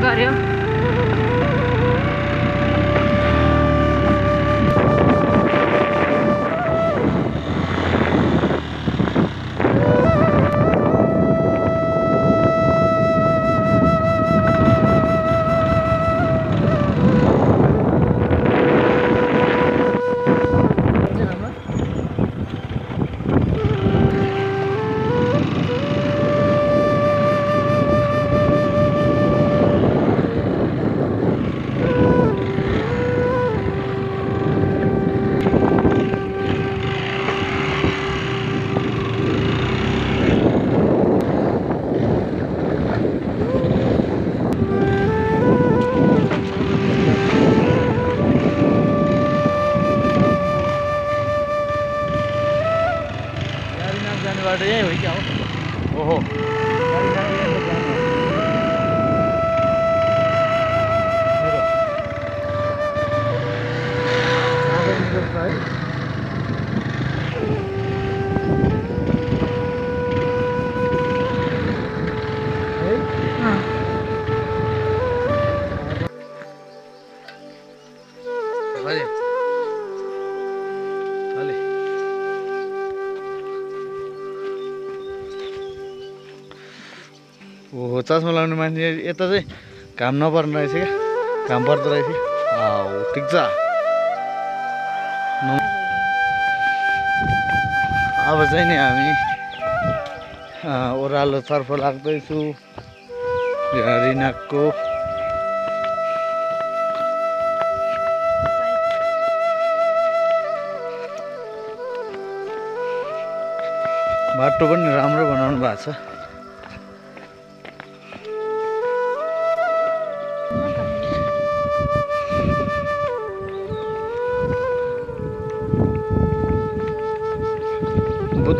गर्यो बाटो यही हो क्या हो ओहो ओहो चस्मा लगाउने मान्छे यता चाहिँ घाम नपर्ने रहेछ क्या घाम पर्दो रहेछ ठिक छ अब चाहिँ नि हामी ओह्रालोतर्फ लाग्दैछु रिनाकको बाटो पनि राम्रो बनाउनु भएको छ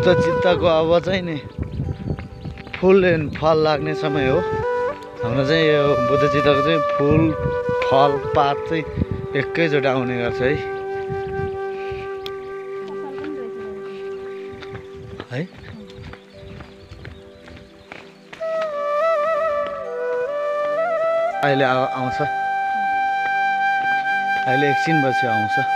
बुद्ध चित्तको अब चाहिँ नि फुल एन्ड फल लाग्ने समय हो हाम्रो चाहिँ यो बुद्ध चित्तको चाहिँ फुल फल पात चाहिँ एकैचोटि आउने गर्छ है अहिले आउँछ अहिले एकछिन पछि आउँछ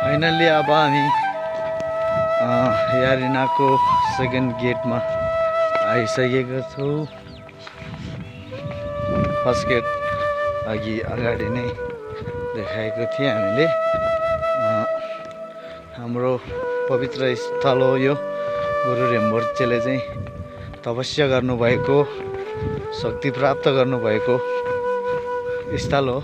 फाइनल्ली अब हामी यारिनाको सेकेन्ड गेटमा आइसकेका छौँ फर्स्ट गेट अगाडि नै देखाएको थिएँ हामीले हाम्रो पवित्र स्थल हो यो गुरु रिम्पोछेले चाहिँ तपस्या गर्नुभएको शक्ति प्राप्त गर्नुभएको स्थल हो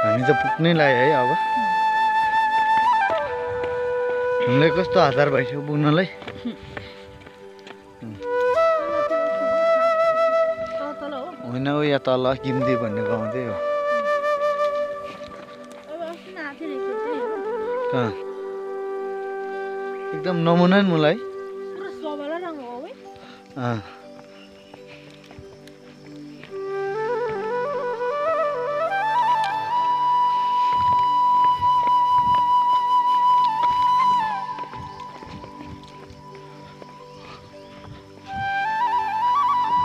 हामी त पुग्नै लाग्यो है अब हामीलाई कस्तो हतार भइसक्यो पुग्नलाई होइन हो या तल किम्ती भन्ने गाउँ चाहिँ हो एकदम नमुना नि मलाई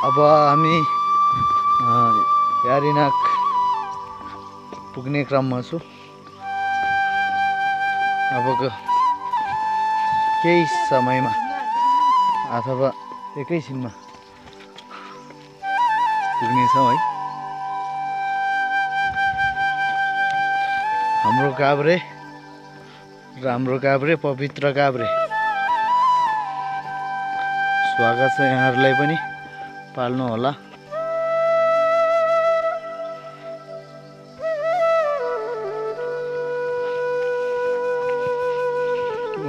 अब हामी यारिनाक पुग्ने क्रममा छु अबको केही समयमा अथवा एकैछिनमा पुग्नेछौँ है हाम्रो काभ्रे राम्रो काभ्रे पवित्र काभ्रे स्वागत छ यहाँहरूलाई पनि पाल्नु होला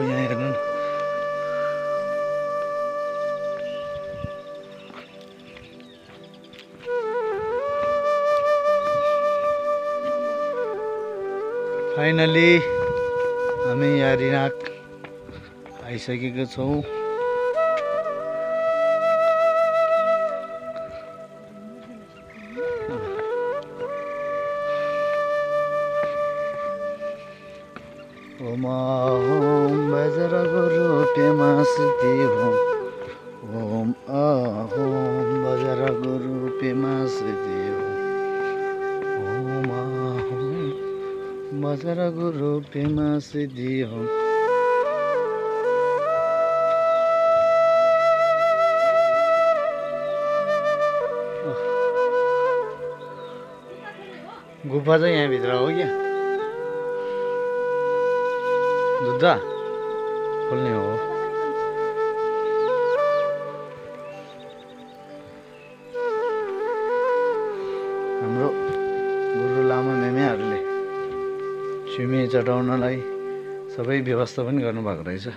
यहाँ हेर्नु फाइनली हामी यहाँ रिनाक आइसकेको छौँ। ओम अहोम बजरंग रूपेमा सिद्धि होम। ओम अहोम बजरंग रूपेमा सिद्धि होम। ओम अहोम बजरंग रूपेमा सिद्धि होम। गुफा चाहिँ यहाँभित्र हो क्या, दुध्दा खोल्ने हो। हाम्रो गुरु लामा मेमेहरूले छिमे चढाउनलाई सबै व्यवस्था पनि गर्नुभएको रहेछ।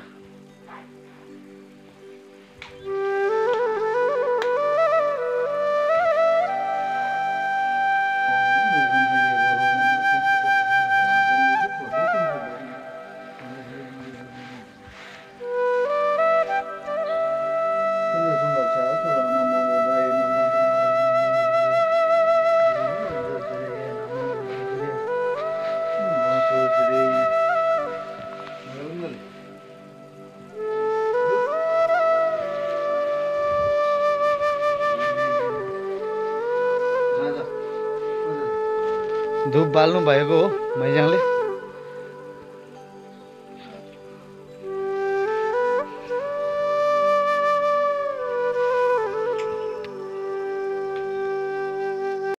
धुप बाल्नु भएको हो मैजाङले।